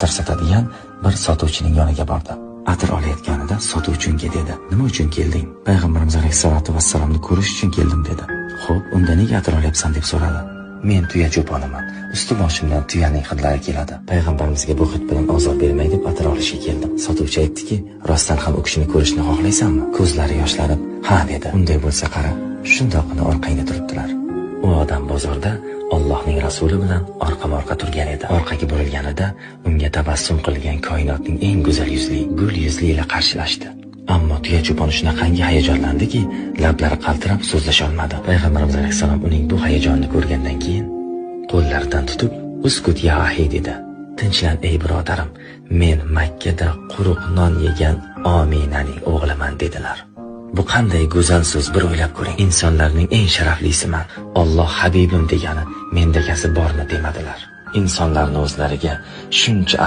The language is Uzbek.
Atir sotadigan bir sotuvchining yoniga bordi. Atir olayotganida sotuvchi unga dedi: "Nima uchun kelding?" Payg'ambarimiz alayhissalatu vassalomni ko'rish uchun keldim, dedi. "Xo'p, unda nega atir olyapsan?" deb so'radi. "Men tuya cho'poniman. Usti boshimdan tuyaning hidlari keladi. Payg'ambarimizga bu hid bilan ozor bermay deb atir olishga keldim." Sotuvchi aytdiki: "Rostdan ham u kishini ko'rishni xohlaysanmi?" Ko'zlari yoshlanib, "Ha", dedi. "Unday bo'lsa qara, shundoqqina orqangda turibdilar." U odam bozorda Allohning rasuli bilan orqama-orqa turgan edi. Orqaga burilganida unga tabassum qilgan koinotning eng go'zal yuzli, gul yuzli ila qarshilashdi. Ammo tuya cho'pon shunaqangi hayajonlandiki, lablari qaltirab so'zlasha olmadi. Payg'ambarimiz alayhissalom uning bu hayajonini ko'rgandan keyin qo'llaridan tutib, "Uskut ya ahi", dedi. "Tinchlan ey birodarim, men Makkada quruq non yegan Ominaning o'g'liman", dedilar. Bu qanday go'zal so'z, bir o'ylab ko'ring. Insonlarning eng sharaflisiman, Alloh habibim degani mendagasi bormi demadilar. Insonlarni o'zlariga shuncha